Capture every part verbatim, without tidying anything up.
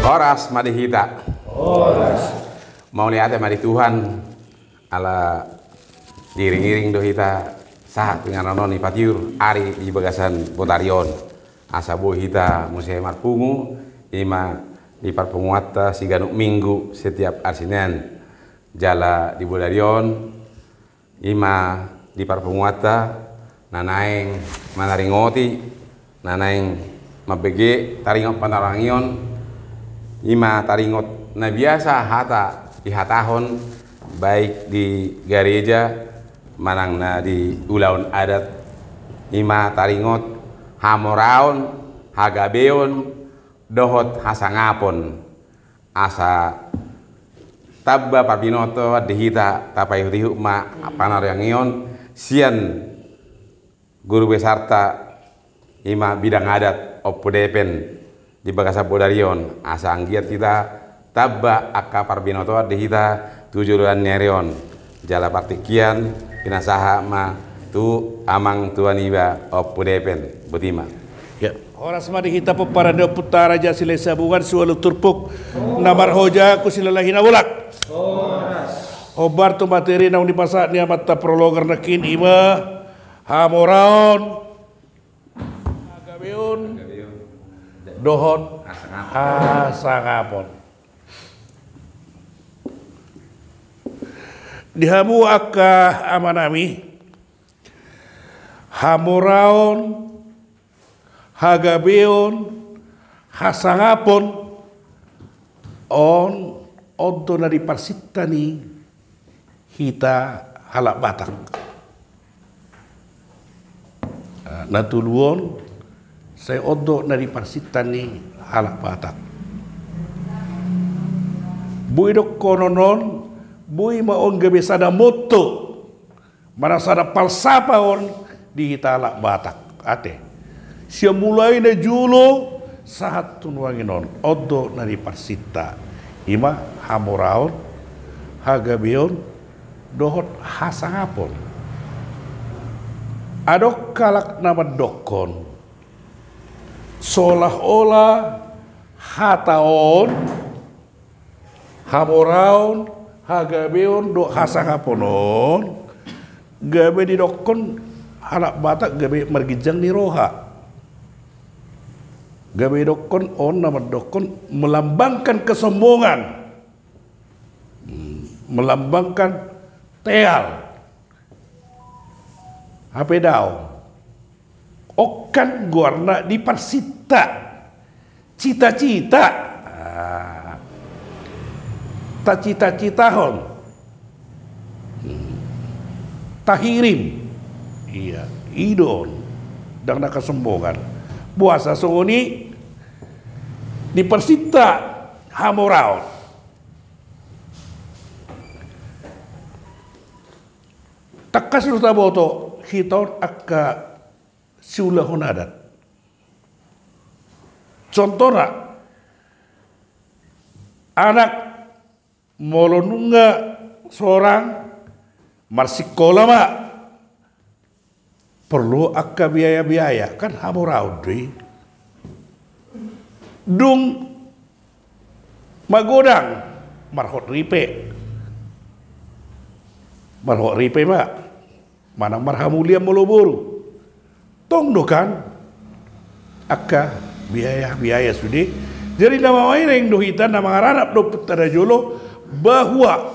Horas ma di hita. Horas. Mauliate ma di Tuhan, ala diiring-iring do hita sahat tu inganan on, dipatiur ari di bagasan bodari on. Asa boi hita muse marpungu, i ma di parpunguanta siganup minggu setiap ari Senin. Jala di bodari on, i ma di parpunguanta na naeng manaringoti, na naeng mambege taringot panaroangion, i ma taringot na biasa hata dihatahon, baik di gareja manang na di ulaon adat, i ma taringot hamoraon, hagabeon, dohot hasangapon. Asa tamba parbinotoan di hita, tapaihut-ihut ma panaroangion sian guru besarta, i ma bidang adat Ompu Depen di bagasan bodari on. Asa anggiat hita tamba angka parbinotoan di hita tu joloan ni ari on. Jala partingkian, pinasahat ma tu amang tua niba Ompu Depen. Boti ma. Ya. Horas ma di hita pomparan ni ompunta Raja Silahisabungan, siualu turpuk na marhojaku, silalahi na bolak. Hombar tu materi naung dipasahat ni amanta Prologar nangkin, i ma hamoraon, hagabeon, dohot hasangapon. Di hamu angka amanami, hamoraon, hagabeon, hasangapon, on, on do na diparsinta ni hita halak Batak. Na tolu on, sai on do na diparsinta ni halak Batak. Boi dohonon on, boi ma on gabe sada motto, manang sada palsapa on di hita halak Batak. Ate. Sian mulai na jolo sahat tu nuaeng on, on do na diparsinta. I ma hamoraon, hagabeon, dohot hasangapon. Adong halak na mandokkon, seolah-olah hata on, hamoraon, hagabeon dohot hasangapon on, gabe didokkon halak Batak gabe marginjang ni roha. Gabe didokkon on, na mandokkon melambangkan kesombongan. Hmm, melambangkan teal. Hape daong. On kan goarna diparsinta. Cita-cita. Ah. Tacita-citahon. Hmm. Tahirim. Ia, i do on. Ndang na kesombongan. Boasa songon i diparsinta hamoraon? Tangkas do taboto hita on angka siulahon adat. Contohna, anak molo nunga sorang marsikola ma, porlu angka biaya-biaya, kan hamoraon do i. Dung magodang, marhot ripe. Marhot ripe ma. Manang marhamulian molo boru. Tong do kan angka biaya-biaya sude. Jadi na mamainang do hita, na mangaranap do ompunta na jolo, bahwa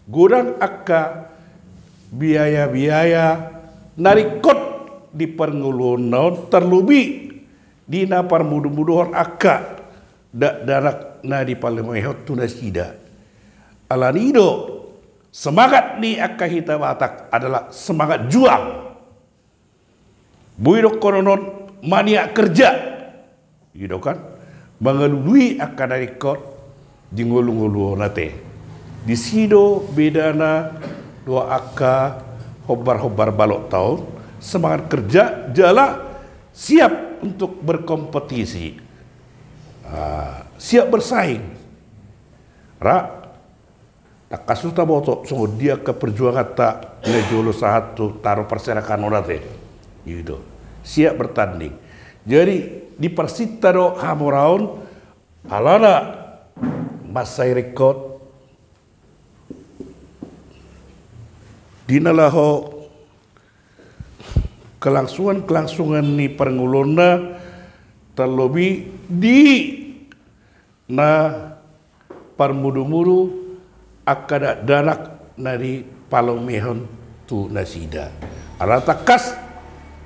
godang angka biaya-biaya na ringkot di parngoluonna on, tarlobi di na parmudu-muduhon angka dakdanak na dipalehon tu nasida. Alani i do, semangat ni angka hita Batak adalah semangat juang. Boi dohonon on maniak kerja. I do kan? Mangalului angka na ringkot di ngolu-ngolu on ate. Disi do bedana dohot angka hombar-hombar balok ta on, semangat kerja jala siap untuk berkompetisi. Ah, siap bersaing. Ra, tangkas do taboto songon dia angka perjuanganta na jolo sahat tu taro parserahan on ate. I do. Siap bertanding. Jadi, diparsinta do hamoraon, Alana mansai ringkot di na laho kelangsungan-kelangsungan ni parngoluonna, tarlobi di na parmudu-mudu angka dakdanak na dipalomehon tu nasida. Ala tangkas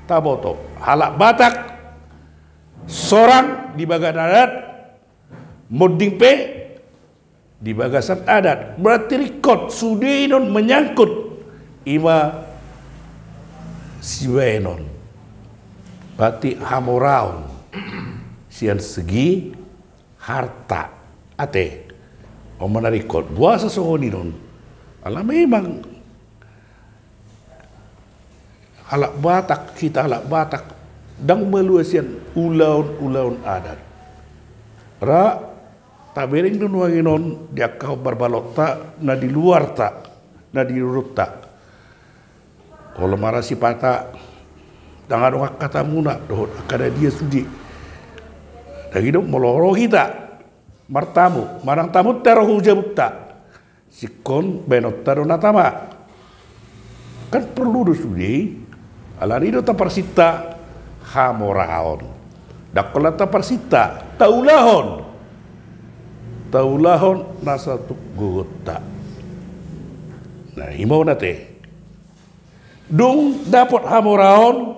taboto halak Batak sorang di bagasan adat, monding pe di bagasan adat. Berarti ringkot sude i non menyangkut, ima sibahenon. Berarti hamoraon sian segi harta, ate. On ma na ringkot, boasa songon i non? Ala memang halak Batak, hita halak Batak ndang malua sian ulaon-ulaon adat. Ra tabereng do nuaeng on di angka hombar balonta na di luarta, na di rorunta. Olo ma ra sipata, ndang adong angka tamuna dohot angka na dia sude. Ndang i do molo ro hita martamu, manang tamunta ro tu jabunta, singkon baenonta do na tama. Kan porlu do sude i. Alani do taparsinta hamoraon. Ndang holan taparsinta, taulahon. Taulahon na satuk gogonta. Nah, ima on ate. Dung dapot hamoraon,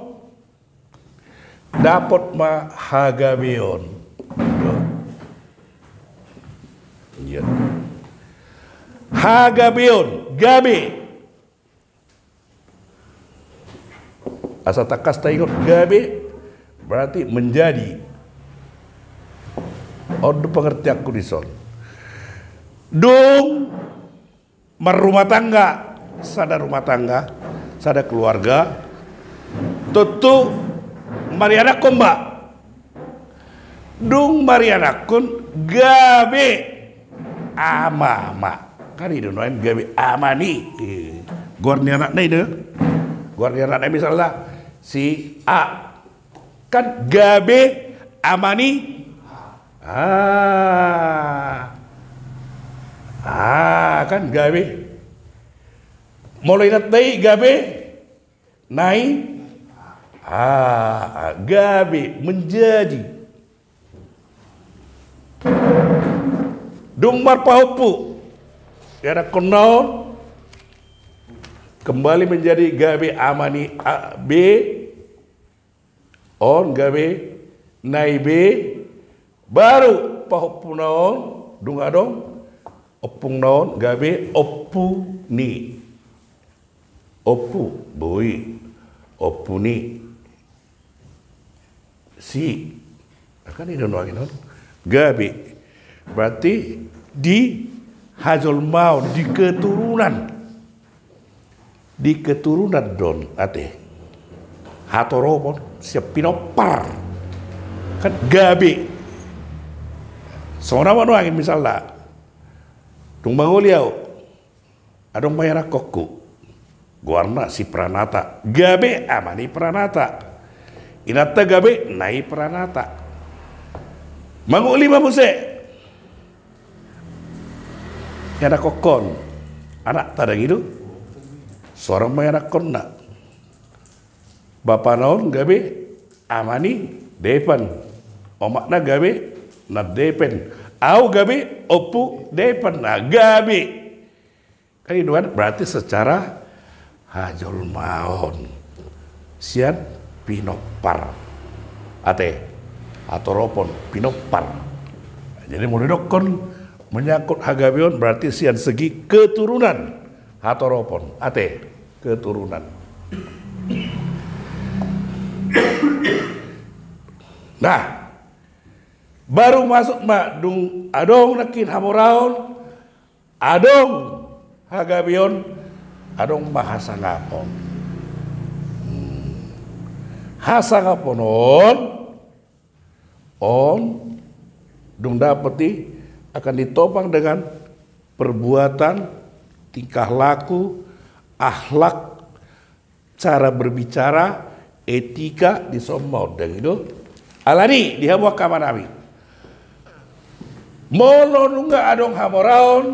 dapot ma hagabeon. Iya. Hagabeon, gabe. Asa tangkas taingot gabe, berarti menjadi. On do pengertianku dison. Dung marrumah tangga, sada rumah tangga, sada keluarga, tontu marianakkon ma. Dung marianakkon gabe ama ma. Kan i do nuaeng gabe ama ni. Eh, goar ni anakna i do. Goar ni anakna misalna si A. Kan gabe ama ni A. Ah, kan gabe. Molo inanta i gabe nai A, gabe menjadi. Dung marpahompu ianakkonna on, kembali menjadi gabe ama ni A, B, on gabe nai B, baru pahompuna on, dung adong ompungna on, gabe ompu ni. Ompu, boi, ompu ni si. Kan i do nuaeng on. Gabe. Berarti di hajolmaon, di keturunan. Di keturunan do on, ate. Hatoropon, sian pinompar. Kan gabe. Songon on ma nuaeng misalna. Dung mangoli au. Adong ma ianakkonku. Goarna si Pranata. Gabe ama ni Pranata. Inanta gabe nai Pranata. Mangoli ma muse ianakkon on. Anakta dang i do. Sorang ma ianakkonna. Bapana on gabe ama ni Depan. Omakna gabe na Depan. Au gabe ompu Depan. Nah, gabe. Kan i do kan berarti secara hajolmaon. Sian pinompar. Ate, hatoropon, pinompar. Jadi molo didokkon menyangkut hagabeon berarti sian segi keturunan. Hatoropon, ate, keturunan. Nah, baru masuk ma dung adong nangkin hamoraon, adong hagabeon, adong ma hasangapon. Hmm. Hasangapon on, on, dung dapot i akan ditopang dengan perbuatan, tingkah laku, akhlak, cara berbicara, etika, dison ma on dang i do. Alani di hamu angka amanami. Molo nunga adong hamoraon,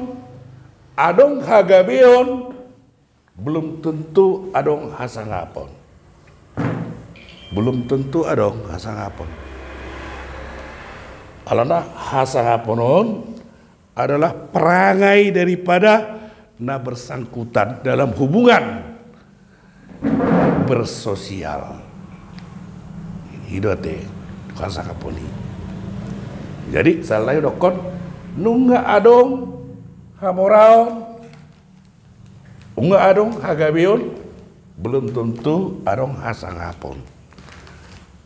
adong hagabeon, belum tentu adong hasangapon. Belum tentu adong hasangapon. Alana hasangapon on adalah perangai daripada na bersangkutan dalam hubungan bersosial. I do ate hasangapon i. Jadi sahali dokkon nunga adong hamoraon, nunga adong hagabeon, belum tentu adong hasangapon.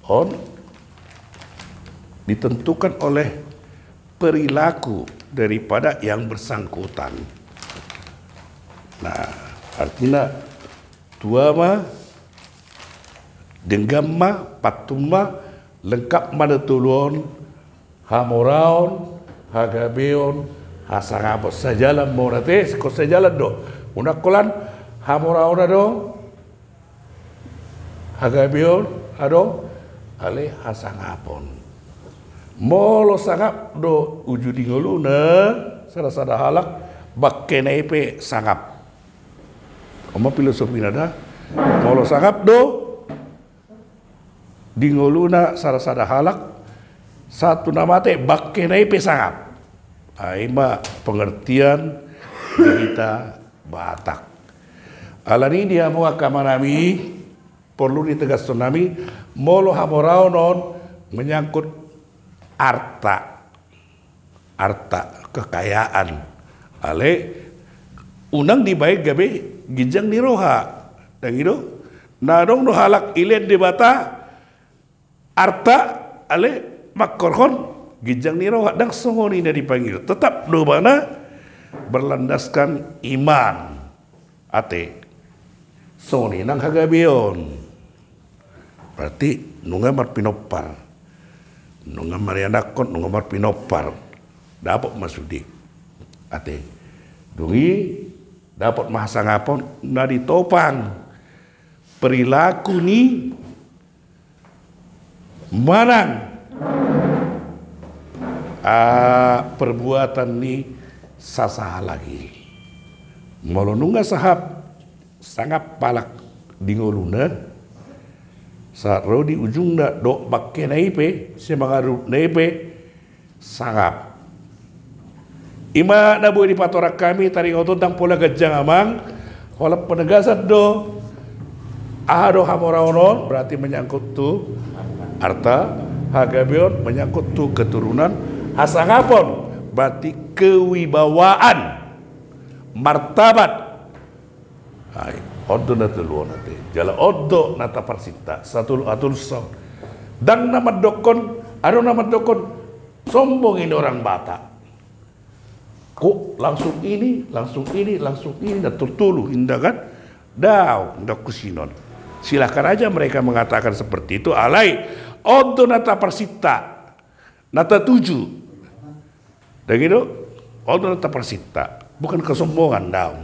On ditentukan oleh perilaku daripada yang bersangkutan. Nah, artina tua ma, denggan ma, pantun ma, lengkap ma na tolu on, hamoraon, hagabeon, hasangapon. Sajalan ma on ate, singkop sajalan do. Unang holan hamoraon adong, hagabeon adong, alai hasangapon. Molo sangap do uju di ngoluna, sada-sada halak bangkena i pe sangap. On ma filosofina da. Molo sangap do di ngoluna sada-sada halak, sahat tu na mate bangkena i pe sangap. Ai ma pengertian di hita Batak. Alani i di hamu angka amanami, porlu ditegaskan nami, molo hamoraon on menyangkut arta, arta, kekayaan. Alai unang dibaen gabe ginjang ni roha. Ndang i do? Na adong do halak dilehon Debata arta, alai manghorhon ginjang ni roha. Ndang songon i na dipangido. Tetap do ibana berlandaskan iman. Ate. Songon i nang hagabeon. Berarti nunga marpinompar. Nunga marianakhon, nunga marpinompar. Dapot ma sude. Ate. Dung i dapot ma hasangapon na ditopang perilaku ni manang, ah, perbuatan ni sasahalak i. Molo nunga sangap, sangap halak di ngoluna, sahat ro di ujungna dohot bangkena i pe, simangadohutna i pe, sangap. I ma na boi dipatorang hami taringot on, ndang pola ganjang amang. Holan penegasan do. Aha do hamoraon on, berarti menyangkut tu arta, hagabeon menyangkut tu keturunan, hasangapon berarti kewibawaan, martabat. Ai, on do na tolu on ate. Jala on do na taparsinta. Satolu, satolu son. Ndang na mandokkon, adong na mandokkon, sombong ini orang Batak. Kok langsung ini, langsung ini, langsung ini, na toltolu, inda kan? Daong, inda kusinon. Silahkan aja mereka mengatakan seperti itu, alai on do na taparsinta. Na tatuju. Ndang i do? On do na taparsinta. Bukan kesombongan, daong.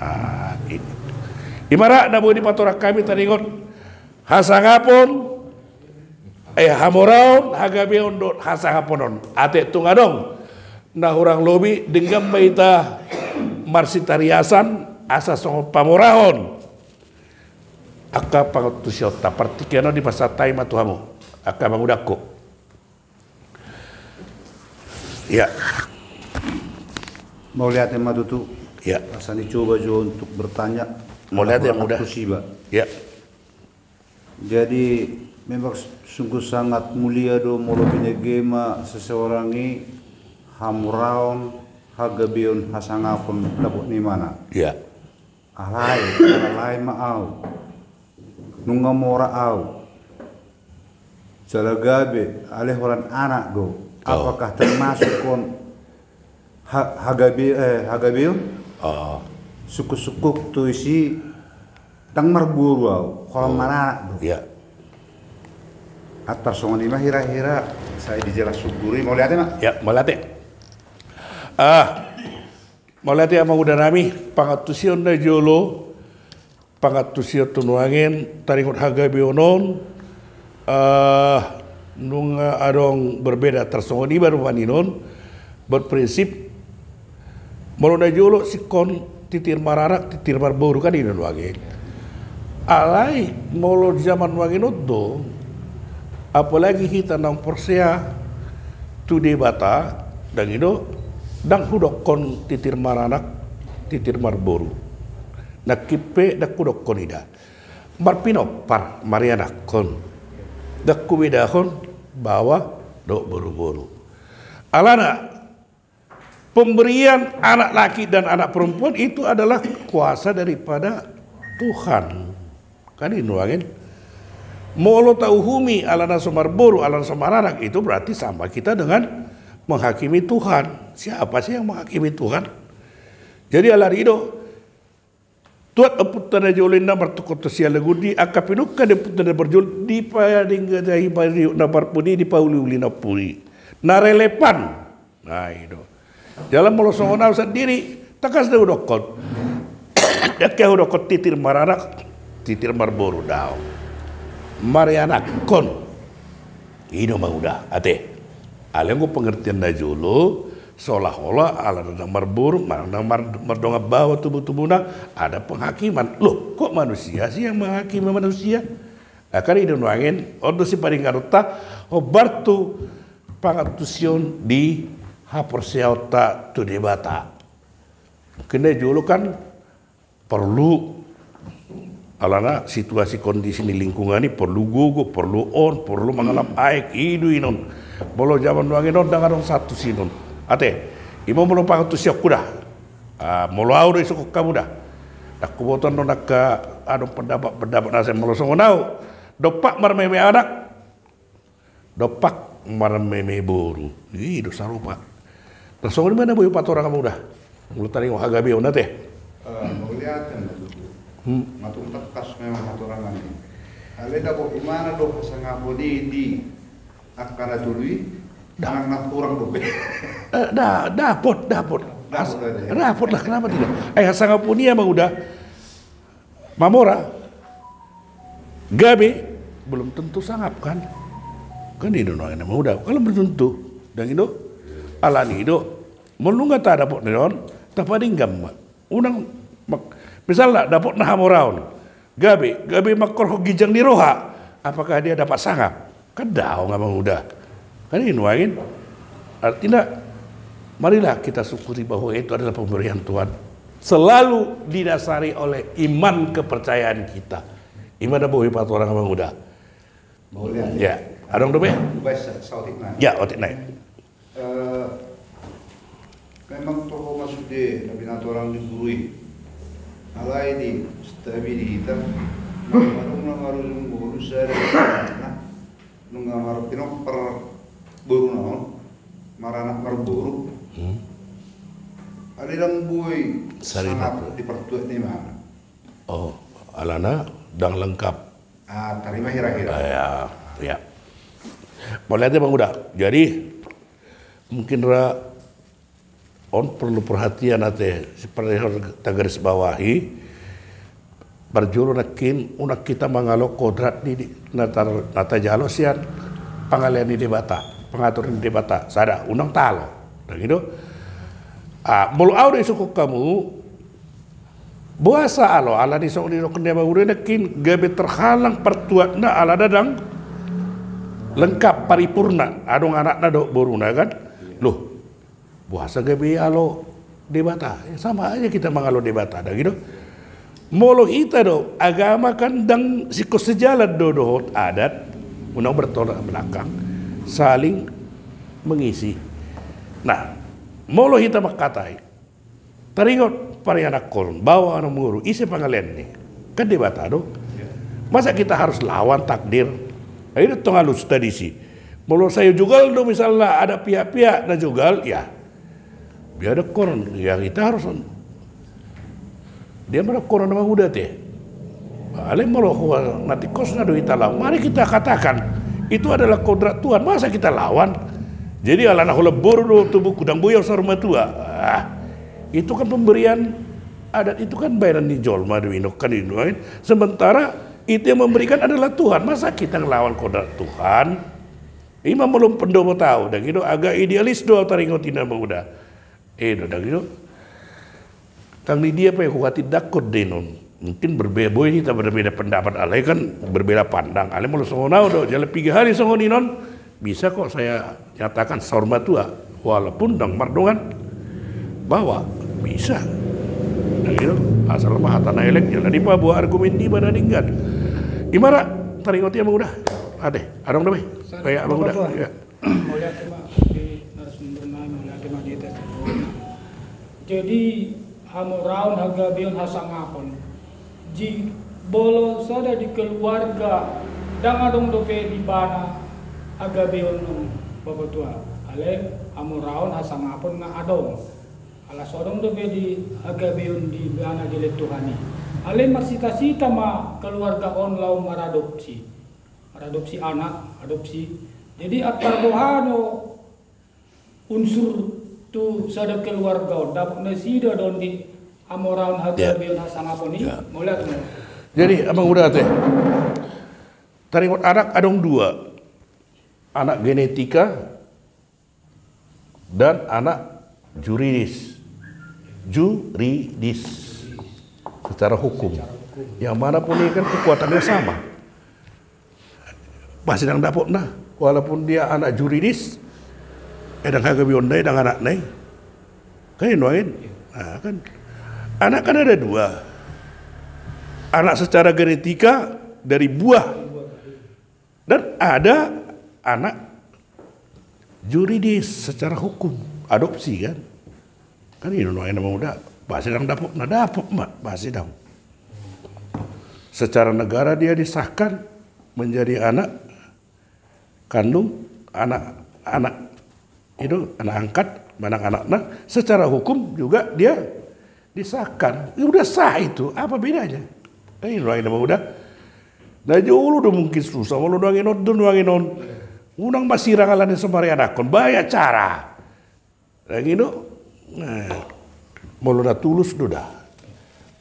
Ah, ini. I ma ra na boi dipatorang hami taringot hasangapon, eh, hamoraon, hagabeon dohot hasangapon on. Ate, tung adong na hurang lobi, denggan ma hita marsitariasan asa songon pamorahon angka pangantusionta. Partingkian on dipasahat hami ma tu hamu angka mangudangku. Ya. Mauliate ma tutu. Ya. Asa nicoba jo untuk bertanya. Mauliate ma uda. Antusi iba. Ya. Jadi memang sungguh sangat mulia do molo binege ma seseorang i hamoraon, hagabeon, hasangapon dapot ni imana. Ya. Alai, alai ma au. Nunga mora au. Jala gabe, alai holan anak do. Oh. Apakah termasuk on ha-, hagabe-, eh, hagabeon? Oh. Sungkun-sungkun tu isi ndang marboru au, holan maranak do. Iya. Antar songon i ma hira-hira, sai dijelas sungkun i, mauliate ma. Ya, mauliate. Ah, mauliate amang uda nami, pangantusion na jolo, pangantusion tu nuaeng taringot hagabeon on, eh, Nunga adong berbeda tarsongon i baru maninon berprinsip molo na jolo singkon titir maranak titir marboru kan i do nuaeng. Alai molo zaman nuaeng on do apalagi hita naung porsea tu Debata dang i do dang hudokkon titir maranak titir marboru. Nangkin pe dang hudokkon ida. Marpinompar marianakkon. Dang hubedahon baoa dohot boruboru. Alana pemberian anak laki dan anak perempuan itu adalah kuasa daripada Tuhan. Kan i nuaeng. Molo tauhumi alana so marboru alana so maranak itu berarti sama kita dengan menghakimi Tuhan. Siapa sih yang menghakimi Tuhan? Jadi alani i do Tuat ompunta na jolo inna martungkot tu sialagundi angka pinungka ni ompunta na parjolo dipadinggajahi na parpudi dipauliuli na pudi. Na relevan. Na i do. Jala molo songon au sandiri takas do hudokkon. Dang hea hudokkon titir maranak titir marboru daong. Marianakkon. I do manguda ate. Alai anggo pengertian na jolo seolah-olah ala na marboru mardongan baoa tubutubuna ada penghakiman. Loh, kok manusia sih yang menghakimi manusia? Kan i do nuaeng on do siparinganonta hombar tu pangantusion di haporseaonta tu Debata. Anggo na jolo kan perlu alana situasi kondisi ni lingkungan i perlu gogo perlu on perlu mangalap aek i do inon. Molo zaman nuaeng on dang adong satu sinon ate. Ima molo pangantusion huda. Molo au do isungkun hamu da. Dang huboto on do angka adong pendapat pendapat na sai molo songon au dompak marmeme anak dompak marmeme boru. I do sarupa. Tarsongon i ma na boi hupatorang hamu da. Molo taringot hagabeon ate. Mauliate ma tutu. Matung tangkas memang hatorangan i. Alai dapot imana do hasangapon i di angka na tolu i. Manang na hurang dope. Dapot dapot. Dapot lah kenapa tidak? Ai hasangapon i ma uda. Mamora gabe belum tentu sangap kan. Kan i do nuaeng na manguda kalau belum tentu. Dang i do. Alani i do. Molo nunga tadapot ni on tapadinggan ma. Unang misalna dapot na hamoraon gabe gabe mangkorhon ginjang ni roha. Apakah dia dapat sangap? Kan daong amang uda. Kan i nuaeng. Artina marilah kita syukuri bahwa itu adalah pemberian Tuhan. Selalu didasari oleh iman kepercayaan kita. Ima na boi patorang amang uda. Ya, adong dope. Ya, otik nai. Memang toho ma sude na pinatorang ni guru i. Alai di stabilita marumna marujung boru sada. Nunga marpinompar boruna on maranak marboru. Alai dang boi sangap di partuat ni imana. Oh, alana dang lengkap. Tarima hira-hira. Ya, ya. Mauliate amang uda. Jadi mungkin ra on perlu perhatian ate seperti harus tagaris bawahi. Parjolo nangkin unang hita mangalo kodrat ni na tajalo sian pangalean ni Debata, pangatur ni Debata sada unang taalo. Dang i do. Molo au do isungkun hamu boasa alo alani songon i do kende amang uda nangkin gabe terhalang partuatna alana dang lengkap paripurna adong anakna dohot boruna kan. Loh. Boasa gabe alo Debata? Sama aja kita mangalo Debata dang i do. Molo hita do agama kan dang singkon sejalan do dohot adat. Unang bertolak belakang. Saling mengisi. Nah, molo hita mangkatai taringot parianakhon baoa na marboru ise pangalean ni? Kan Debata do. Masa kita harus lawan takdir? Ai do tong alus tadisi. Molo sai jogal do misalna ada pihak-pihak na jogal ya. Dia ada koron ya kita harus on. Dia mana koron amang uda te. Alai molo hua na tingkosna do hita lawan mari kita katakan itu adalah kodrat Tuhan masa kita lawan. Jadi alana holan boru do tubuku dang boi au saur matua. Itu kan pemberian adat itu kan bayaran ni jolma do inok kan i do. Sementara itu yang memberikan adalah Tuhan masa kita ngelawan kodrat Tuhan. Ima molo pandapot au, dang i do, agak idealis do au taringot i, Amang Uda. I do, dang i do. Ndang di dia pe huhatindangkon do i non. Mungkin berbeda, boi hita berbeda pendapat, alai kan berbeda pandang. Alai molo songon au do, jala piga hali songon i non, bisa kok saya nyatakan saur matua, walaupun ndang mardongan, bahwa bisa. Nah, gitu. Asal ma hata na elek, jala dipaboa argumen niba na denggan. Ima ra, taringot i, Amang Uda. Ate, adong dope. Kayak Amang Uda. Bapak tua. Ya. Mauliate ma di narasumber nami, mauliate ma di hita saluhutna. Jadi, hamoraon, hagabeon, hasangapon, jala molo sada di keluarga ndang adong dope di ibana hagabeon, Bapak tua, alai hamoraon, hasangapon na adong. Ala so adong dope di hagabeon di ibana, dilehon Tuhan i. Alai marsita-sita ma keluarga on laho maradopsi. Maradopsi anak, adopsi. Jadi, antar boha do unsur tu sada keluarga on, dapot nasida do on di hamoraon, ya, hagabeon, hasangapon i? Ya. Mauliate ma. Jadi, Amang Uda, ate, taringot anak adong dua. Anak genetika dan anak juridis. Juridis. Secara hukum. Yang mana pun ini kan kekuatannya sama. Pasti ndang dapotna. Walaupun dia anak juridis, eh, ndang hagabeonna i, ndang anakna i. Kan i nuaeng. Nah, kan. Anak kan ada dua. Anak secara genetika dari buah. Dan ada anak juridis secara hukum, adopsi, kan. Kan i do nuaeng, Amang Uda, pasti ndang dapotna, dapot ma, pasti ndang. Secara negara dia disahkan menjadi anak kandung, anak, anak, itu anak angkat, manang anakna, secara hukum juga dia disahkan. Ya udah sah itu, apa bedanya? Eh, ini nuaeng, Amang Uda. Na jolo do mungkin susah, molo nuaeng on do, nuaeng on. Unang ma sirang alani so marianakkon, banyak cara. Dang i do. Nah, molo na tulus do da.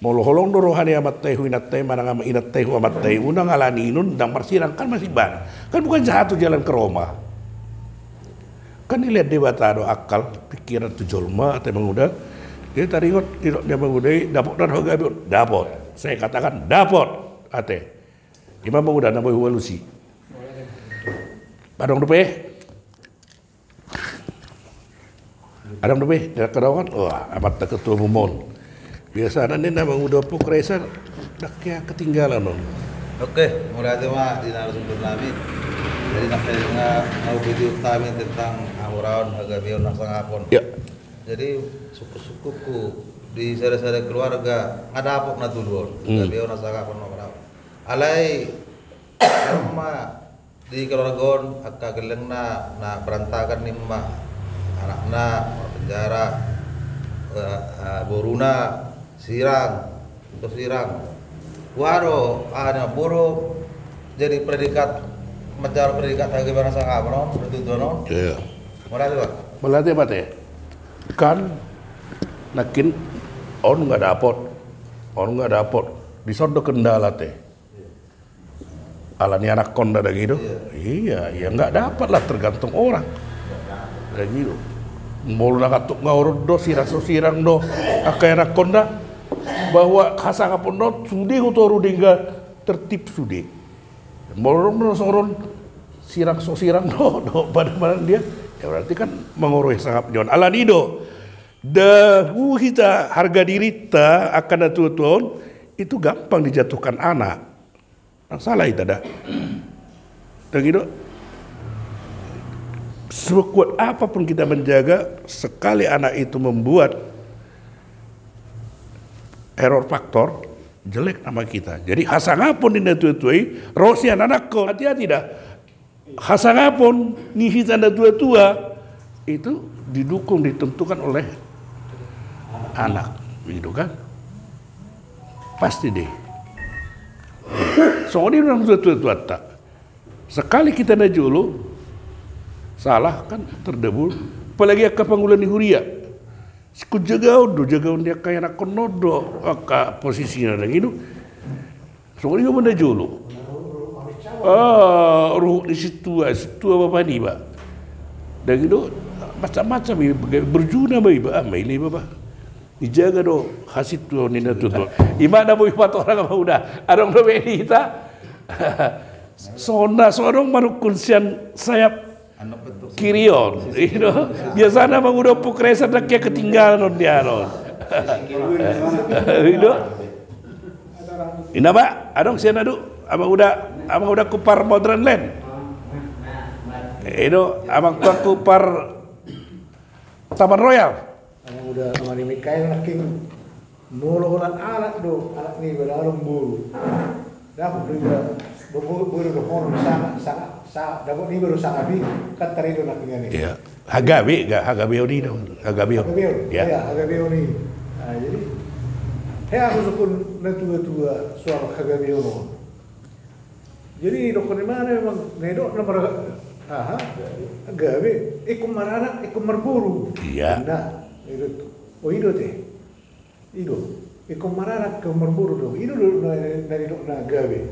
Molo holong do roha ni amanta i hu inanta i, manang am-, inanta i hu amanta i, unang alani i non, ndang marsirang, kan masih ibana. Kan bukan satu jalan ke Roma. Kan dilehon Debata do akal, pikiran tu jolma, ate, Amang Uda. Jadi taringot, didok ni Amang Uda i, dapot do hagabeon, dapot. Saya katakan dapot, ate. Ima, Amang Uda, na boi hualusi. Adong dope? Adong dope, ndang kedaongan? Wah, amanta ketua umum on. Biasana ninna Amang Uda Puk Raisa, ndang hea ketinggalan on. Oke, mauliate ma di narasumber nami. Jadi, nangkin nga, nga video kami tentang hamoraon, hagabeon, hasangapon. Ya. Jadi, sungkun-sungkunku di sada-sada keluarga, nga dapot na tolu on. Hmm. Hagabeon, hasangapon, hamoraon. Alai, adong ma di keluarga on, angka gellengna na berantakan, ninna, anakna marpenjara, eh, eh, boruna sirang, tu sirang. Wah do, aha, na boru jadi predikat, manjalo predikat hagabeon, hasangapon on, pertutuan on. Iya. Mauliate, Pak. Mauliate, Pak, ate. Kan, nangkin, on nga dapot, on nga dapot. Dison do kendala, ate. Alani anakkonda, dang i do? Iya. Iya, ya nggak dapat lah, tergantung orang. Dang i do. Molo na tung nga on do, sirang so sirang do angka anakkonda, bahwa hasangapon on sude, hutoru denggan, tertib sude. Molo na songon on, sirang so sirang do, do pada mana dia, ya berarti kan mangoroi sangap ni on. Alani i do. Dahu hita harga dirinta angka na tua-tua on, itu gampang dijatuhkan anak. Ndang salah hita da. Dang i do. Sekuat apapun kita menjaga, sekali anak itu membuat error faktor, jelek nama kita. Jadi hasangapon ni na tua-tua i, ro sian anakkon. Hati-hati da. Hasangapon ni hita na tua-tua itu didukung, ditentukan oleh anak, gitu kan? Pasti deh. Songon i nang tua-tuanta. Sekali kita na jolo salah, kan terdebur. Apalagi angka pangula ni huria. Sungkun jagaon do, jagaon ni angka anakkon on do angka posisina, dang i do. Songon i ma na jolo. Ah, ruhut ni sintua, sintua bapa niba. Dang i do, macam-macam iba, berjuna ma iba, ah, maila iba bah. Dijaga do hasintuaon ni na tuatua. Ima na boi patorang, Amang Uda. Adong dope di hita. Songon na so adong manungkun sian sayap kiri on, i do. Biasana Amang Uda Ompu Kresa ndang hea ketinggalan on dia on. I do. Ina ma, adong sian adu, Amang Uda, Amang Uda Kumpar Modern Land. I do, Amang Tuan Kumpar Taman Royal. Amang Uda, Amang Mikael nangkin. Molo holan anak do, anak niba, dang adong boru. Dapot do iba, do boru, boru do holan sanga, sanga, sa, dapot niba do sanga bi, kan tarido nangkin i. Iya. Hagabe, ga, hagabeon i do, hagabeon. Hagabeon. Iya. Iya, hagabeon i. Nah, jadi, hea do sungkun na tuatua soal hagabeon on. Jadi, dohonon ni ma memang, na nidok na mar-, aha, gabe, ingkon maranak, ingkon marboru. Iya. Nah, itu. Oh, i do te. I do. Ingkon maranak, ingkon marboru do. I do, do, na, na nidok na gabe.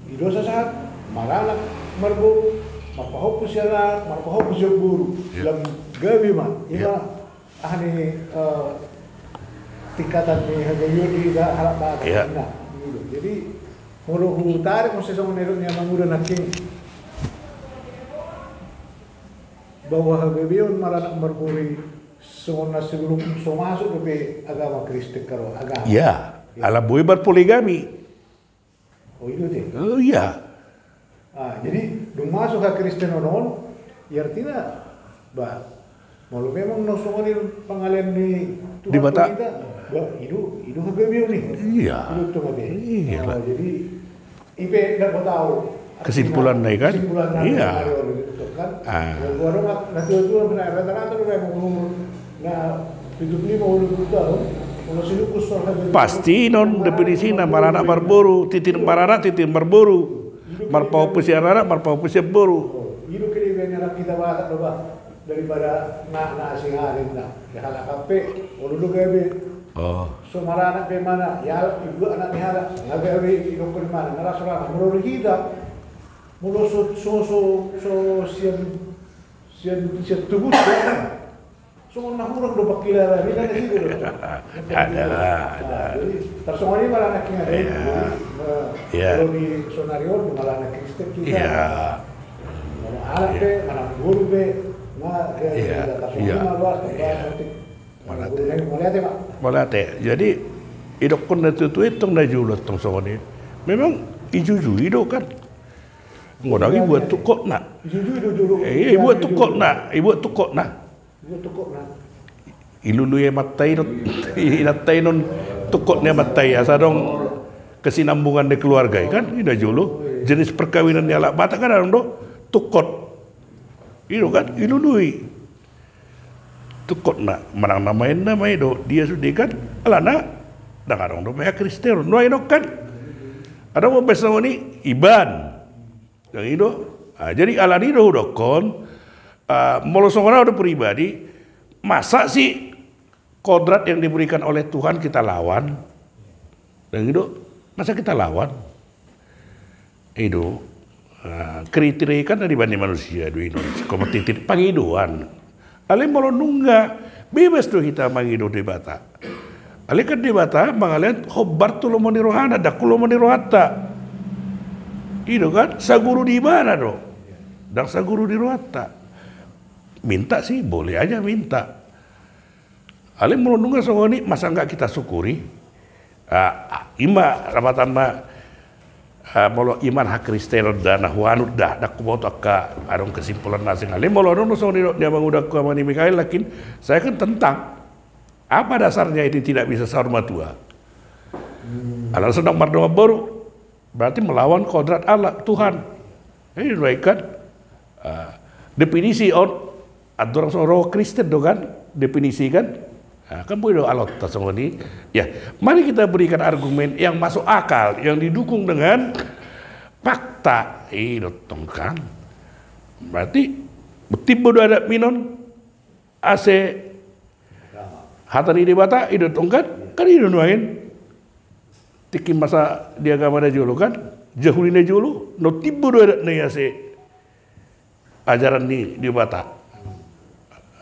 I do sasahat, maranak, marboru, marpahompu sian anak, marpahompu sian boru. Iya. Lam gabe ma, i ma. Iya. Aha ni, eh, tingkatan ni hagabeon di halak Batak. Iya. Nah, i do. Jadi, molo hutarik muse songon na nidok ni Amang Uda nangkin. Bahwa hagabeon maranak marboru i songon na sebelum so masuk dope agama Kristen, karo agama. Iya. Iya. Ala boi marpoligami. Oh, i do te. Oh, iya. Ah, jadi, dung masuk hakristenon on, ya artina, bah, molo memang na songon i pangalean ni Tuhan di Batak, bah, i do, i do hagabeon i. Iya. I do tong ate. Iya. Ah, jadi, i pe nda hutau. Kesimpulan na i kan? Kesimpulan na i. Iya. Kan? Ah. Ya, gua dong, na tuatua, na rata-rata do memang umur Na, pitu pulu lima, ualu pulu taon, molo sinukus soal hagabeon. Pasti non definisina, maranak marboru, tintin maranak, tintin marboru. Marpahompu sian anak, marpahompu sian boru. Oh, i do kelebihan ni anak hita Batak do bah. Daripada na, na asing alin na. Di halak an pe, olo do gabe. Oh. So maranak pe ma na, ya, ibu anak ni halak, nga gabe, i do kelebihan, nga rasa rasa. Molo di hita, molo so, so, so, so, sian, sian, sian tubu, sian Songon na hurang do pangkilala, di na situ do. Ada, ada. Jadi, tarsongon i ma anak hita. Iya. Jadi, eh, iya. Kalau di sonari on, malah anak Kristen kita. Iya. Manang anak pe, manang boru pe, ma, ya, iya, tarsongon i ma luas, iya. Mauliate. Mauliate, Pak. Mauliate. Jadi, idokkon na tutu i tong na jolo tong songon i. Memang ijujui do kan. Ngodang ibuat tungkotna. Ijujui do jolo. Eh, ibuat tungkotna, ibuat tungkotna. Ilului amanta i non, inanta i non tungkot ni amanta i, asa adong kesinambungan ni keluarga i kan, i na jolo. Jenis perkawinan ni halak Batak kan adong do tungkot. I do kan, ilului. Tungkotna, manang na maen na ma i do, dia sude kan, alana, ndang adong dope hakristenon, nuaeng on kan. Adong ma pe songon i, iban. Yang i do. Ah, jadi alani do hudokkon, ah, molo songon au do pribadi, masa sih kodrat yang diberikan oleh Tuhan kita lawan? Yang i do, masa kita lawan? I do. Ah, kriteria kan na dibaen ni manusia do i do. Kompetitif, pangidoan. Alai molo nunga, bebas do hita mangido Debata. Alai kan Debata mangalean hombar tu lomo ni rohana, ndang tu lomo ni rohanta. I do kan, saguru di ibana do. Ndang saguru di rohanta. Minta sih, boleh aja minta. Alai molo nunga songon i, masa nggak kita syukuri? Ah, ah, ima rapatanna, ah, molo iman hakristenon da na huanut da, ndang huboto angka adong kesimpulan na asing. Alai molo adong do songon i do, ni amang udangku, amang ni Mikael, lakin saya kan tentang apa dasarnya ini tidak bisa saur matua. Hmm. Alana so ndang mardongan boru. Berarti melawan kodrat Allah, Tuhan. Jadi, dua ikan, ah, definisi on, andorang so ro Kristen do kan, definisi kan. Ah, kan boi do alot ta songon i. Ya, mari kita berikan argumen yang masuk akal, yang didukung dengan fakta. I do tong kan. Berarti, betimbo do adat minon, ase hata ni Debata, i do tong kan? Kan i do nuaeng. Tingki masa di agama na jolo kan? jahuli na jolo, na timbo do adat na i asa ajaran ni Debata.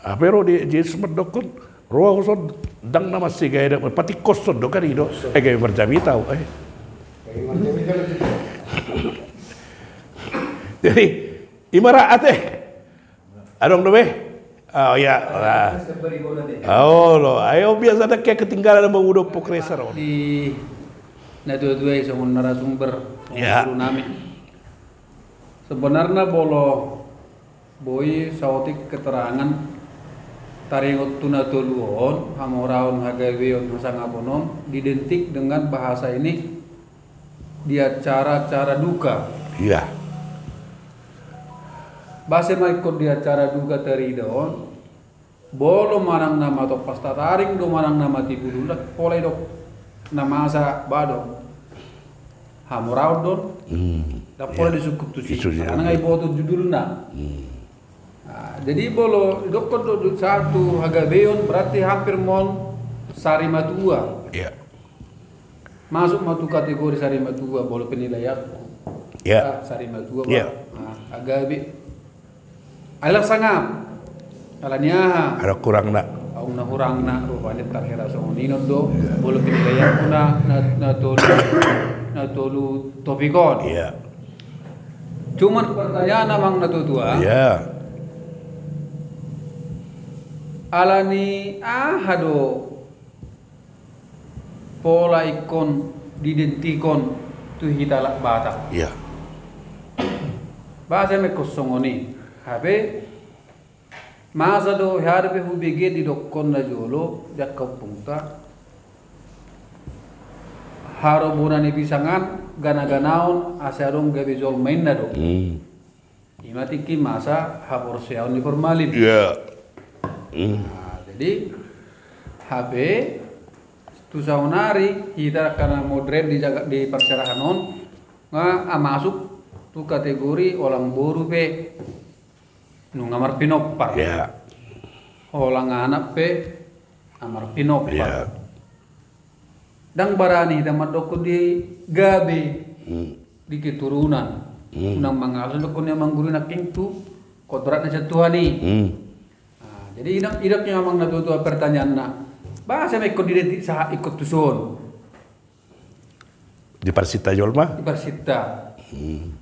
Hape ro di Jesus mandokkon, ro ahu son ndang na mansai gabe adat, patingkoshon do kan i do. Eh, gabe marjamita ahu, eh. Jadi, ima ra ate. Adong dope? Oh, iya. Nah. Oh, lo. Ayo, biasa ndang ketinggalan sama udo pokreser. Di na tua-tua i songon narasumber. Iya. Guru nami. Sebenarna molo boi saotik keterangan taringot tu na tolu on, hamoraon, hagabeon, hasangapon on, diidentik dengan bahasa ini di acara-acara duka. Iya. Boasa ma ingkon di acara duka tarida on, molo manang nama tompas tataring do manang nama tibu lunak, pola idok na masa ba do. Hamoraon do on. Hmm. Ndang pola disungkun tusi. Karena nga iboto judulna. Hmm. Nah, jadi molo idokkon do sahat tu hagabeon, berarti hampir ma on sari matua. Iya. Masuk ma tu kategori sari matua, molo penilaianku. Iya. Ah, sari matua, iya. Nah, hagabe. Alai sangap. Alani aha? Adong hurangna. Adong na hurangna, rupani tarhira songon i on do. Iya. Molo penilaianku na, na, na tolu, na tolu topik on. Iya. Cuman pertanyaan amang na tua-tua. Iya. Alani aha do pola ingkon diidentikon tu hita halak Batak. Iya. Boasa ma ingkon songon i. Hape masa do hea dope hubege didokkon na jolo di angka ompungta. Haroro bona ni pisang an gana-ganaon asa adong gabe jolma, inna do. Hmm. Ima tingki masa haporseaon ni formalin. Iya. Hmm. Nah, jadi hape tu saonari hita angka na modern di jaga, di parserahan on, nga, ah, masuk tu kategori olang boru pe nunga marpinompar. Iya. Olang anak pe, ah, marpinompar. Iya. Ndang barani hita mandokkon di gabe, hmm, di keturunan. Hmm. Unang mangalo dokkon ni amang guru nangkin tu kodratna sian Tuhan i. Hmm. Nah, jadi idok, idok ni amang na tua-tua pertanyaanna. Boasa ma ingkon diidentik sahat ingkon tuson. Diparsinta jolma? Diparsinta. Hmm.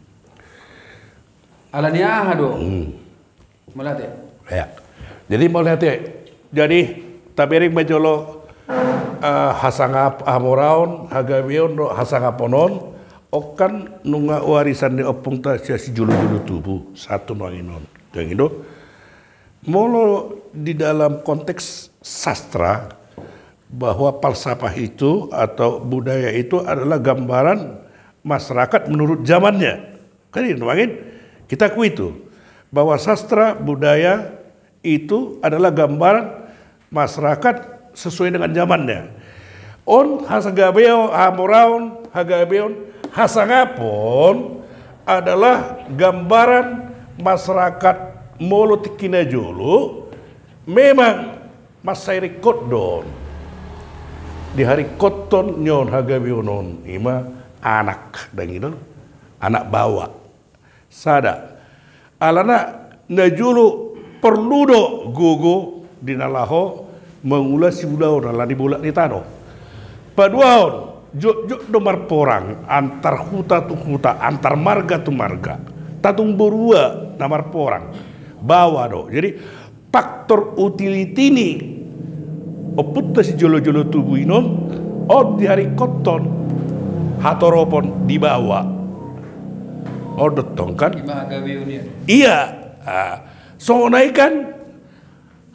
Alani aha do? Hmm. Mauliate. Ya. Jadi mauliate. Jadi tabereng ma jolo, eh, hasangap, hamoraon, hagabeon dohot hasangapon on, on kan nunga warisan ni ompungta sian sijolo-jolo tubu, sahat tu nuaeng on. Yang itu, molo di dalam konteks sastra, bahwa falsafah itu atau budaya itu adalah gambaran masyarakat menurut zamannya. Kan itu, Bang, kan? Kita akui itu, bahwa sastra budaya itu adalah gambaran masyarakat sesuai dengan zamannya. On hasagabeon, hamoraon, hagabeon, hasangapon adalah gambaran masyarakat molo tingki na jolo memang mansai ringkot do on. Diharingkothon ni on hagabeon on, ima anak, dang i do, anak baoa. Sada. Alana na jolo porlu do gogo di na laho mangula siulaon alani bolak ni tano. Paduahon, jotjot do marporang antar huta tu huta, antar marga tu marga. Tatung borua na marporang. Baoa do. Jadi, faktor utility ni ompunta sijolo-jolo tubu i on, on diharingkothon hatoropon di baoa. On do tong kan? Ima hagabeon i. Iya. Ah, songon i kan,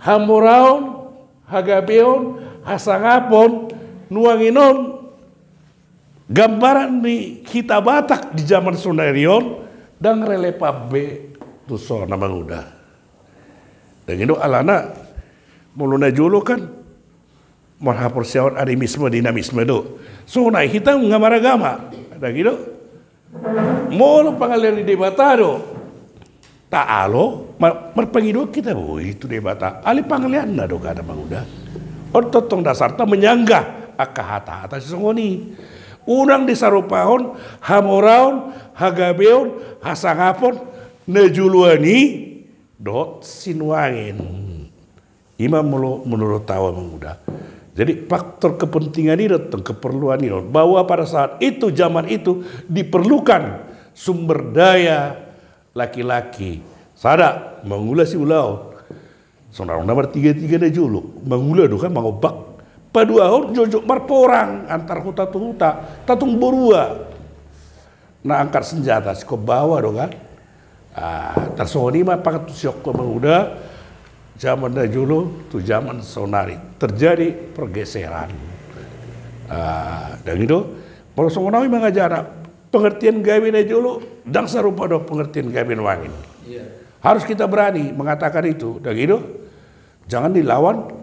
hamoraon, hagabeon, hasangapon, nuaeng on, gambaran ni hita Batak di zaman sonari on, ndang relevan be tuson, amang uda. Dang i do alana, molo na jolo kan, marhaporseaon animisme, dinamisme do. Songon i hita nunga maragama. Dang i do. Molo pangalean ni Debata do. Taalo, mar-, marpangidoan hita boi tu Debata. Alai pangaleanna do, amang uda. On tongtong dasarta menyanggah angka hata-hata sisongon i. Unang disarupahon hamoraon, hagabeon, hasangapon na joloan i dohot sinuangen. I ma molo menurut au, Amang Uda. Jadi faktor kepentingan i do tong, keperluan i do, bahwa pada saat itu, zaman itu diperlukan sumber daya laki-laki. Sada, mangula siulaon. Songon na martiga-tiga na jolo, mangula do kan, mangombak. Paduahon jotjot marporang antar huta tu huta, tatung borua. Na angkat senjata singkop baoa do kan. Ah, tarsongon i ma pangantusionku, Amang Uda, zaman na jolo tu zaman saonari terjadi pergeseran. Ah, dang i do. Molo songon au i mangajana, pengertian gabe na jolo ndang sarupa do pengertian gabe nuaeng. Iya. Harus kita berani mengatakan itu, dang i do. Jangan dilawan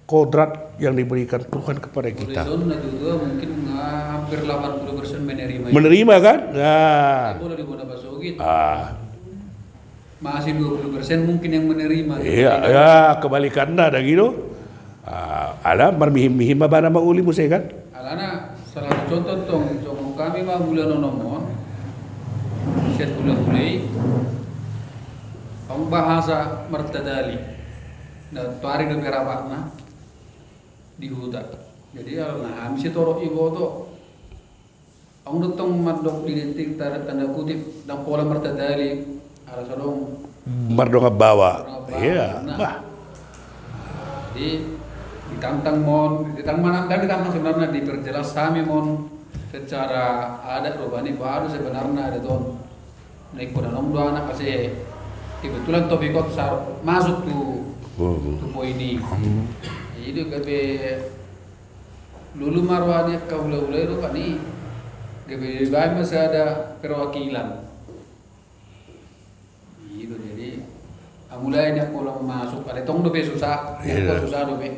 kodrat yang diberikan Tuhan kepada kita. Molo dison na tuatua mungkin, ah, hampir delapan puluh persen menerima itu. Menerima kan? Nah. Tapi molo di bona pasogit, ah, masih dua puluh persen mungkin yang menerima. Iya, ya, kebalikannya, dang i do. Ah, ala marmihim-mihim ma bana mangoli muse kan? Alana, salah satu contoh tong, songon hami ma mula nonomon, sian hula-hula i, adong bahasa martadali. Na, tuari dope rapatna di huta. Jadi, alana hami sitorop iboto. Adong do tong mandok di identik, tanda, tanda kutip, ndang pola martadali, ala so adong mardongan baoa. Mardongan baoa, iya, nah. Bah. Jadi, ditantang mon, ditantang mana, ndang ditantang sebenarnya, diperjelas hami mon secara adat rupani, baru sebenarnya adat on. Nah, ingkon adong do anak ase, kebetulan topik on sar-, masuk tu, oh, tu poin i. Hmm. Jadi, gabe lulu ma roha ni angka hula-hula i rupani, gabe dibaen ma sada perwakilan. I do, jadi, amulai ni angka ulaon masuk, alai tong dope susah, iya, angka susah dope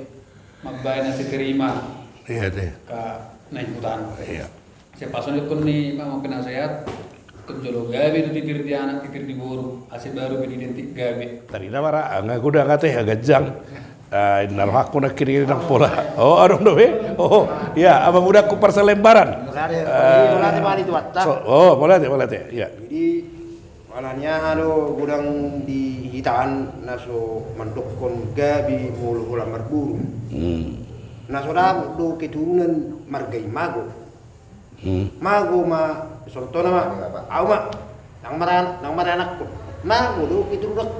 mambaen asa terima. Iya, deh. Angka na di huta an. Iya. Sai pasu ni, ingkon ni, Amang penasehat, ingkon jolo gabe do titir di anak, titir di boru, asa baru pe diidentik gabe. Tadi na mara, nga godang ate, ganjang. Ah, na rohangku nangkin i ndang pola. Oh, adong dope? Oh, iya, Amang Uda, ku parsalembaran. Mauliate, ah, mauliate ma di Tuhanta. So, oh, mauliate, mauliate, iya. Jadi, ala ni aha do godang di hita an na so mandokkon gabe molo holan marboru. Hmm. Na so dapot do keturunan marga i, mago. Hmm. Mago ma, contohna ma, au ma, ndang mara-, ndang maranak ho. Mago do keturunanku.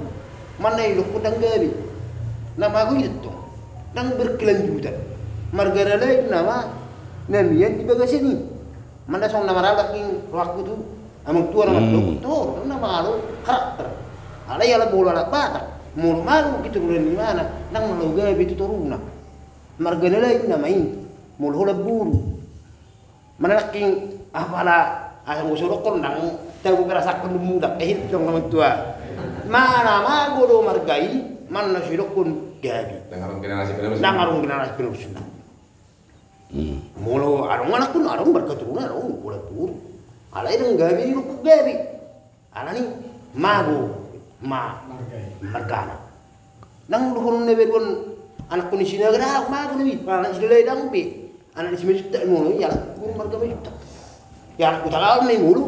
Manang didokkon ndang gabe. Na mago i do tong. Ndang berkelanjutan. Marga na lain nama na mian di bagasan i. Manang songon na maralap i rohangku tu amang tua na mandok, hmm, torus na malo karakter. Alai ala bola anak Batak, molo mago keturunan ni imana, ndang malo gabe tu toruna. Marga na lain nama i, molo holan boru. Manang nangkin apala, ah, anggo so didokkon ndang tabo perasakkon dung mulak, eh, tong amang tua. Manang mago do marga i, manang na so didokkon gabe. Ndang adong generasi penerus. Ndang adong generasi penerus. Hmm. Molo adong anakkon, adong marga turunan, adong pola turu. Alai ndang gabe didokkon gabe. Alani mago ma margana. Ndang dohonon na baruan anakkon ni Sinaga, ndang, mago na i, anak ni Silalahi ndang be. Anak ni Simanjuntak i molo i, anak guru marga Manjuntak. I anak Hutagalung na i molo.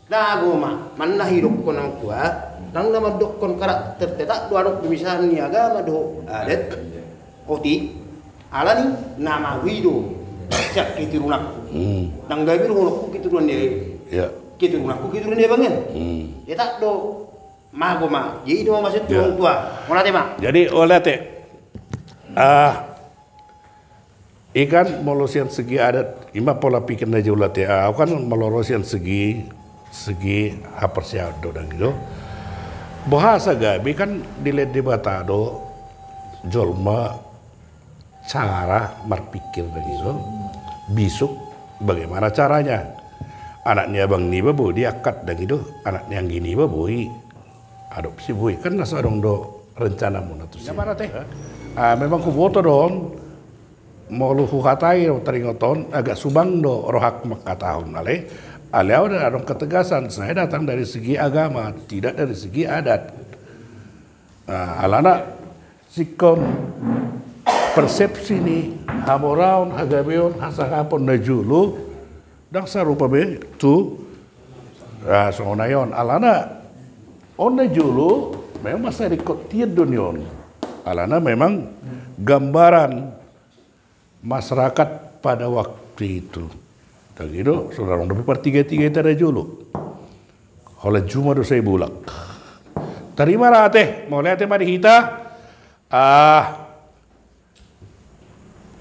Mago ma, manang na didokkon amang tua, ndang na mandokkon karakter, tetap do adong pemisahan ni agama dohot adat. Otik, alani na mago i do sian keturunanku. Hmm. Ndang gabe dohononku keturunan ni, iya, keturunanku keturunan ni abang an. Hmm. Tetap do mago ma. Jadi i do ma maksudhu, iya, amang tua. Mauliate ma. Jadi, mauliate. Ah, i kan molo sian segi adat, i ma pola pikir na jolo ate. Ah, au kan molo ro sian segi, segi haporseaon do, dang i do. Boha asa gabe, kan dilehon Debata do jolma cara marpikir, dang i do. Bisuk bagaimana caranya. Anak ni abang niba boi diangkat, dang i do. Anak ni anggi niba boi adopsi, boi, kan na so adong do rencana muna tusi. Iya, mauliate. Ah, memang huboto do on, molo huhatai do taringot on, agak subang do rohangku manghatahon, alai, alai au ndang adong ketegasan, saya datang dari segi agama, tidak dari segi adat. Ah, alana singkop persepsi ni hamoraon, hagabeon, hasangapon na jolo, Ndang sarupa be tu, ah, songon na i on. Alana on na jolo memang masa ringkot tiar do ni on. Alana memang gambaran masyarakat pada waktu itu. Ndang i do, songon na adong dope partiga-tiga i tada jolo. Holan juma do sai bulak. Tarima ra ate, mauliate ma di hita. Ah,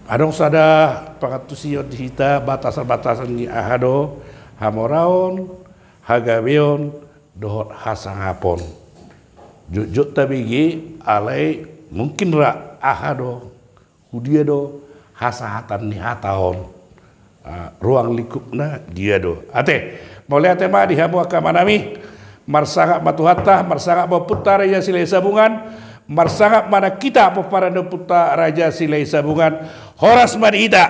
adong sada pangantusion di hita, batasan-batasan ni aha do hamoraon, hagabeon, dohot hasangapon. Jotjot tabege, alai mungkin ra aha do, hudia do hasahatan ni hata on. Ah, ruang lingkupna dia do. Ate, mauliate ma di hamu angka amanami. Marsangap ma Tuhanta, marsangap ma ompunta Raja Silahisabungan, marsangap ma nang hita pomparan ni ompunta Raja Silahisabungan. Horas ma di hita.